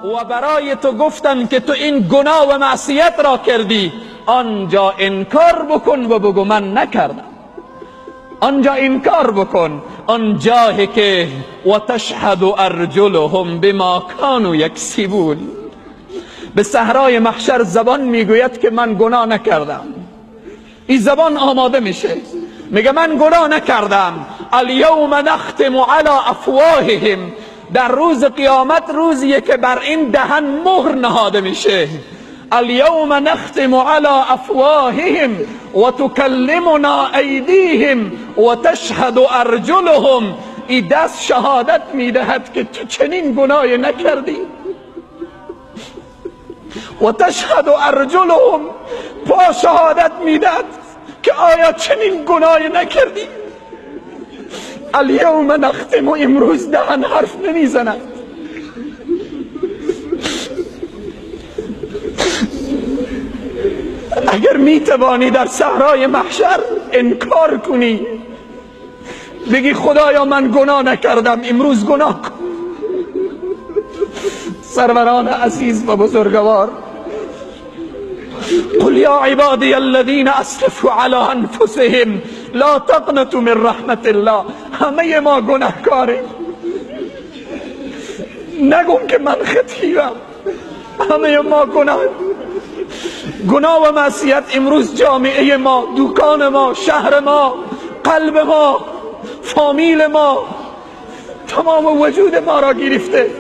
و برای تو گفتن که تو این گناه و معصیت را کردی، آنجا انکار بکن و بگو من نکردم. آنجا انکار بکن، آنجایی که و تشهد ارجلهم بما كانوا یکسبون. به صحرای محشر زبان میگوید که من گناه نکردم. این زبان آماده میشه، میگه من گناه نکردم. الیوم نختم علی افواههم. در روز قیامت روزیه که بر این دهن مهر نهاده میشه. الیوم نختم علی افواههم و تکلمنا ایدیهم و تشهد ارجلهم. این دست شهادت میدهد که تو چنین گناهی نکردی. و تشهد ارجلهم، پا شهادت میدهد که آیا چنین گناهی نکردی. الیوم نختم، امروز دهن حرف نمیزند. اگر میتوانی در صحرای محشر انکار کنی، بگی خدایا من گناه نکردم، امروز گناه کن. سروران عزیز و بزرگوار، قل یا عبادی الذین اسرفوا علی انفسهم لا تقنطوا من رحمت الله. همه ما گناهکاریم، نگم که من خطیبم، همه ما گناه و معصیت امروز جامعه ما، دکان ما، شهر ما، قلب ما، فامیل ما، تمام وجود ما را گرفته.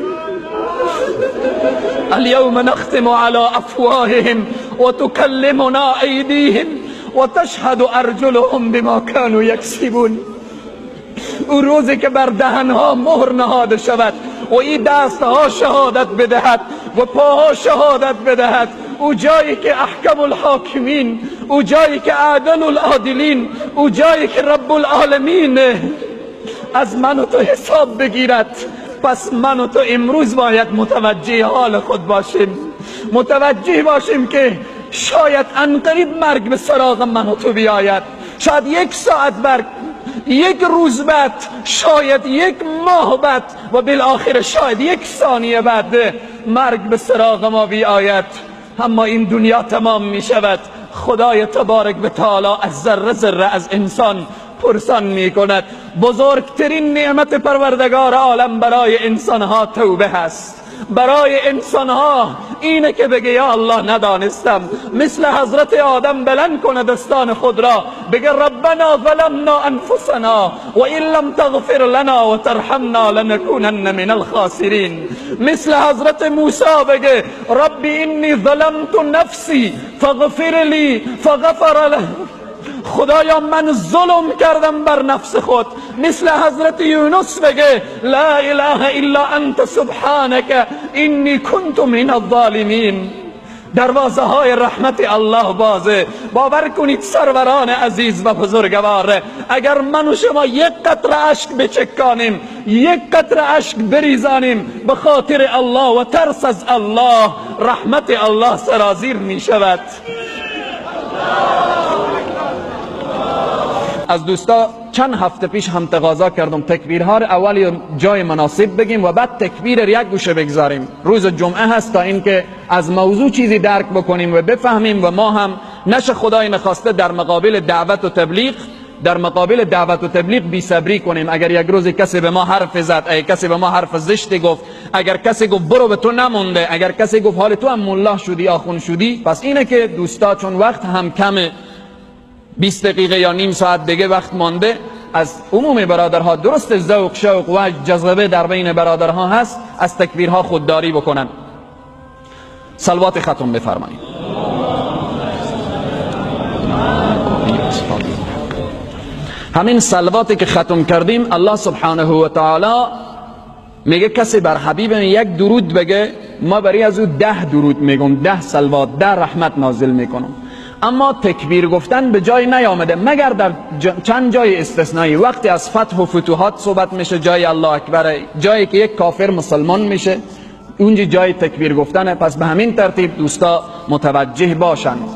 الیوم نختم علی افواههم و تکلمنا ایدیهم و تشهد ارجلهم بما كانوا یکسبون. او روزی که بر دهنها مهر نهاده شود و این دستها شهادت بدهد و پاها شهادت بدهد، او جایی که احکم الحاکمین، او جایی که عادل العادلین، او جایی که رب العالمین از من و تو حساب بگیرد. پس من و تو امروز باید متوجه حال خود باشیم، متوجه باشیم که شاید عنقریب مرگ به سراغ من و تو بیاید، شاید یک ساعت بعد، یک روز بعد، شاید یک ماه بعد و بالآخره شاید یک ثانیه بعد مرگ به سراغ ما بیاید. اما این دنیا تمام می شود. خدای تبارک و تعالی از ذره ذره از انسان پرسان می کند. بزرگترین نعمت پروردگار عالم برای انسانها توبه هست. برای انسانها اینه که بگه یا الله ندانستم، مثل حضرت آدم بلند کنه دستان خود را، بگه ربنا ظلمنا انفسنا و این لم تغفر لنا و ترحمنا لنکونن من الخاسرین. مثل حضرت موسی بگه ربی انی ظلمت نفسی فاغفر لی فغفر له. خدایا من ظلم کردم بر نفس خود. مثل حضرت یونس بگه لا اله الا انت سبحانك انی کنت من الظالمین. دروازه های رحمت الله بازه. باور کنید سروران عزیز و بزرگوار، اگر من و شما یک قطره اشک بچکانیم، یک قطره اشک بریزانیم به خاطر الله و ترس از الله، رحمت الله سرازیر می شود. از دوستا چند هفته پیش هم تقاضا کردم تکبیرها رو اول جای مناسب بگیم و بعد تکبیر رو یک گوشه بگذاریم. روز جمعه هست تا اینکه از موضوع چیزی درک بکنیم و بفهمیم و ما هم نشه خدای نخواسته در مقابل دعوت و تبلیغ، در مقابل دعوت و تبلیغ بی‌صبری کنیم. اگر یک روز کسی به ما حرف زد، اگر کسی به ما حرف زشت گفت، اگر کسی گفت برو به تو نمونده، اگر کسی گفت حال تو هم ملا شدی آخوند شدی، پس اینه که دوستا چون وقت هم کمه، 20 دقیقه یا نیم ساعت دیگه وقت مانده، از عموم برادرها درست ذوق شوق و جذبه در بین برادرها هست، از تکبیرها خودداری بکنن. صلوات ختم بفرمایید. همین صلواتی که ختم کردیم، الله سبحانه و تعالی میگه کسی بر حبیب یک درود بگه، ما برای از او 10 درود میگم، 10 صلوات، 10 رحمت نازل میکنم. اما تکبیر گفتن به جای نیامده مگر در چند جای استثنایی. وقتی از فتح و فتوحات صحبت میشه جای الله اکبر، جایی که یک کافر مسلمان میشه، اونجا جای تکبیر گفتنه. پس به همین ترتیب دوستا متوجه باشند.